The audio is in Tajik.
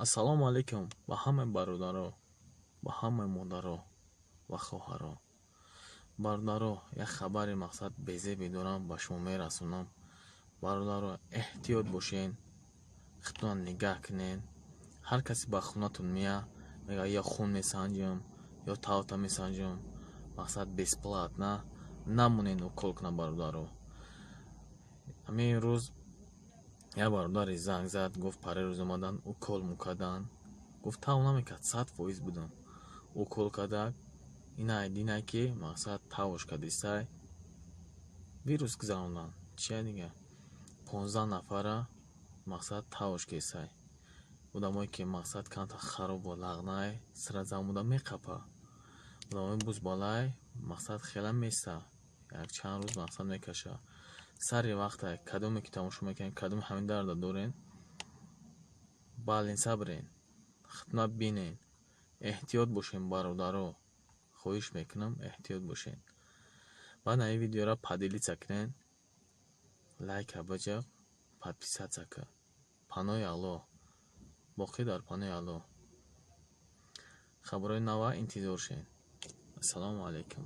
Ассалому алайкум ба ҳамаи бародаро, ба ҳамаи модаро ва хоҳаро. Бародаро, як хабари мақсад безебе дорам, ба шумо мерасонам. Бародаро, эҳтиёт бошен, худтона нигаҳ кунен. Ҳар касе ба хонатон мея, мега: ё хун месанҷам, ё тавта месанҷам, мақсад бесплатно. Намонен укол кунам, бародаро. Ҳамин рӯз як бародаре занг зад, гуфт: парерӯз омадан, укол мукардан. Гуфт: тав намекард, 100% будам. Укол кардак, инай динай ки мақсад тавш кардисай, вирус гузарондан. Чия дига? 15 нафара мақсад тавш кесай. Одамое ки мақсад камтар харобу лағнай, сразу омода меқапа. Одамои бузбалай мақсад хела места. Як чанд рӯз мақсад мекаша. Сари вақта кадоме ки тамошо мекунед, кадоме ҳамин дарда дорен, больница бирен, худтона бинен. Эҳтиёт бошен, бародаро. Хоҳиш мекунам, эҳтиёт бошен. Баъд ин видеоро поделиться кунен, лайка биҷиқ, подписаться кун. Паноҳи Аллоҳ. Боқӣ дар паноҳи Аллоҳ. Хабарҳои нава интизор шен. Ассалому алайкум.